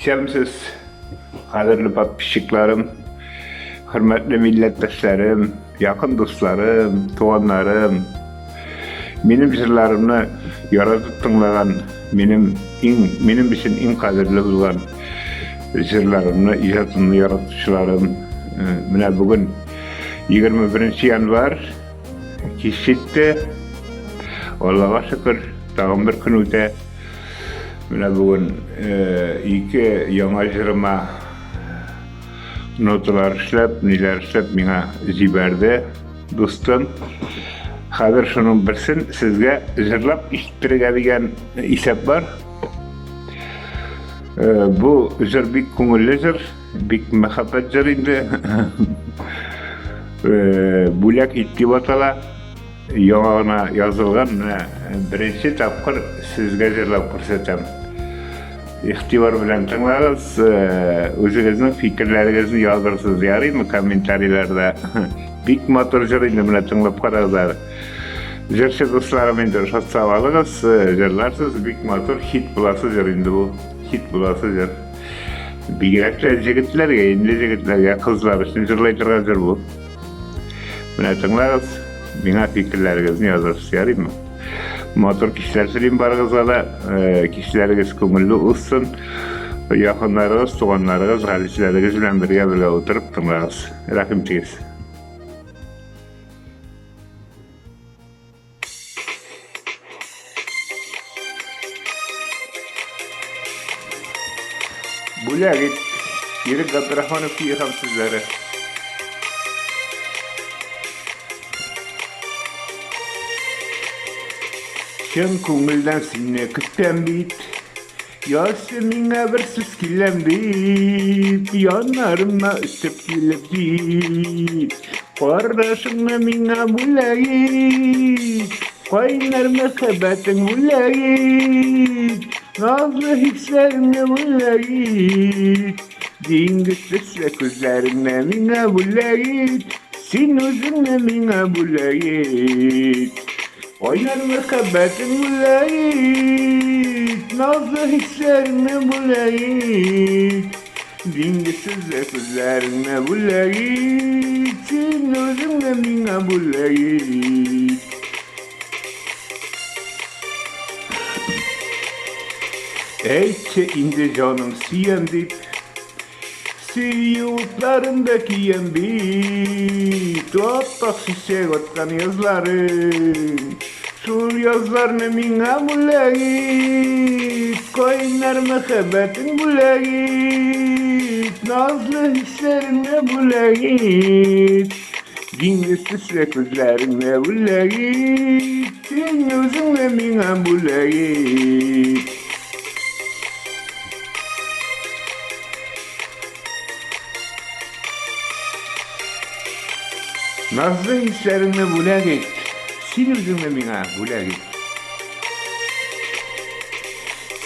Исәнмесез, кадерле подписчикларым, хөрмәтле милләттәшләрем, якын дусларым, туганнарым. Минем җырларымны яратып тыңлаган, минем иң минем өчен иң кадерле булган җырларымны, иҗатымны яратучыларым. Менә бүген 21 январь кич җитте. Аллага шөкер, тагын бер көн үтә. Менә бүген ике яңа җырыма ноталар эшләп, ниләр эшләп миңа җибәрде дустым. Хәзер шуның берсен сезгә җырлап ишеттерергә дигән исәп бар. Бу җыр бик күңелле җыр, бик мәхәббәт җыр инде. Бүләк ит дип атала. Яңа гына язылган, менә беренче тапкыр сезгә җырлап күрсәтәм. Игътибар белән тыңлагыз, үзегезнең фикерләрегезне язырсыз, ярыймы, комментарийларда. Бик матур җыр инде, менә тыңлап карагыз әле. Җырчы дусларым инде ошатса алыгыз, җырларсыз, бик матур хит буласы җыр инде бу. Хит буласы җыр. Бигрәк тә җегетләргә, инде җегетләргә, кызлар өчен җырлай торган җыр бу. Менә тыңлагыз, миңа фикерләрегезне язырсыз, ярыймы? Матур кичләр телим барыгызга да, э, кичләрегез күңелле узсын. Якыннарыгыз, туганнарыгыз, галичләрегез белән бергә-бергә утырып тыңлагыз. Рәхим итегез. Бүләк ит. Ирек Габдрахманов көе һәм сүзләре. Чын күңелдән сине көтәм бит. Язсы миңа бер сүз киләм дип, Яннарыма үсеп килеп җит. Карашыңны миңа бүләк ит, Кайнар мәхәббәтең бүләк ит, Назлы хисләреңне бүләк ит. Диңгез төсле күзләреңне миңа бүләк ит, Син үзеңне миңа бүләк ит. Кайнар мәхәббәтең бүләк ит, Назлы хисләреңне бүләк ит. Диңгезсез күзләреңне бүләк ит, Син үзеңне миңа бүләк ит. Әйтче инде җаным сөям дип, Сөю утларында киям бит, Аппак чәчәк аткан язларың. Шул язларны миңа бүләк ит, Кайнар мәхәббәтең бүләк ит, Назлы хисләреңне бүләк ит. Диңгез төсле күзләреңне бүләк ит, Син үзеңне миңа бүләк ит. Назлы хисләреңне бүләк ит. Син үзеңне миңа бүләк ит.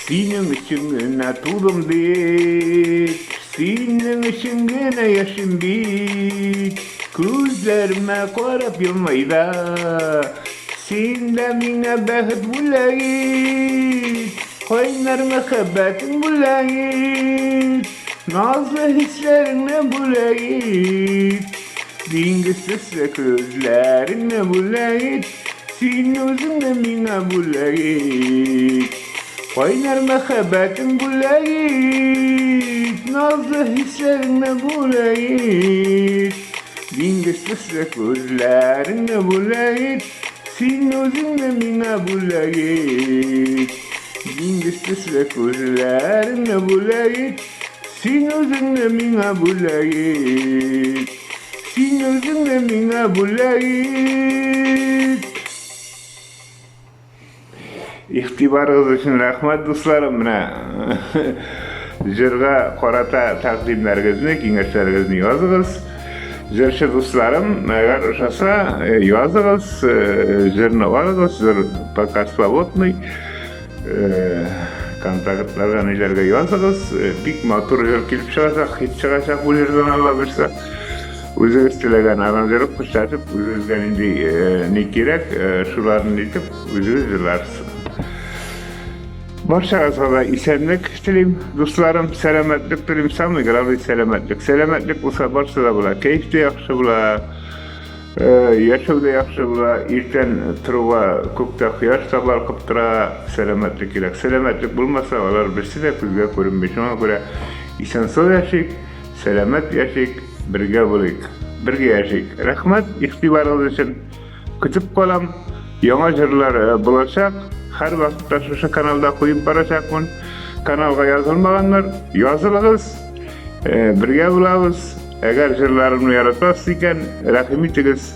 Синең өчен генә тудым бит, синең өчен генә яшим бит. Күзләремә карап елмай да, син дә миңа бәхет бүләк ит. Кайнар мәхәббәтең бүләк ит, Назлы хисләреңне бүләк ит. Диңгез төсле күзләреңне бүләк ит, Син үзеңне миңа бүләк ит. Кайнар мәхәббәтең бүләк ит, Назлы хисләреңне бүләк ит. Диңгез төсле күзләреңне бүләк ит, Син үзеңне миңа бүләк ит. Диңгез төсле күзләреңне бүләк ит. Син үзеңне миңа бүләк ит. Син үзеңне миңа бүләк ит. Игътибарыгыз өчен рәхмәт, дусларым. Менә җырга карата тәкъдимнәрегезне, киңәшләрегезне языгыз. Җырчы дусларым, әгәр ошаса, э, языгыз, э, җырны алыгыз, җыр пока свободный. Э, контактларга ниләргә языгыз. Бик матур җыр килеп чыгачак, хит чыгачак бу җырдан Алла бирсә. Үзегез теләгән аранжировка эшләтеп, үзегезгә нинди ни кирәк, шуларны итеп, үзегез җырларсыз. Барчагызга да исәнлек телим, дусларым, сәламәтлек телим, самый главный сәламәтлек. Сәламәтлек булса барсы да була, кәеф тә яхшы була, э, яшәү дә яхшы була, иртән торуга күктә кояш та балкып тора, сәламәтлек кирәк. Сәламәтлек булмаса, алар берсе дә күзгә күренми. Шуңа күрә исән-сау яшик, сәламәт яшик, бергә булыйк, бергә яшик. Рәхмәт игътибарыгыз өчен. Көтеп калам. Яңа җырлар э, булачак. Һәр вакытта шушы каналда куеп барачакмын. Каналга язылмаганнар, язылыгыз. Э, бергә булабыз. Әгәр җырларымны яратасыз икән, рәхим итегез.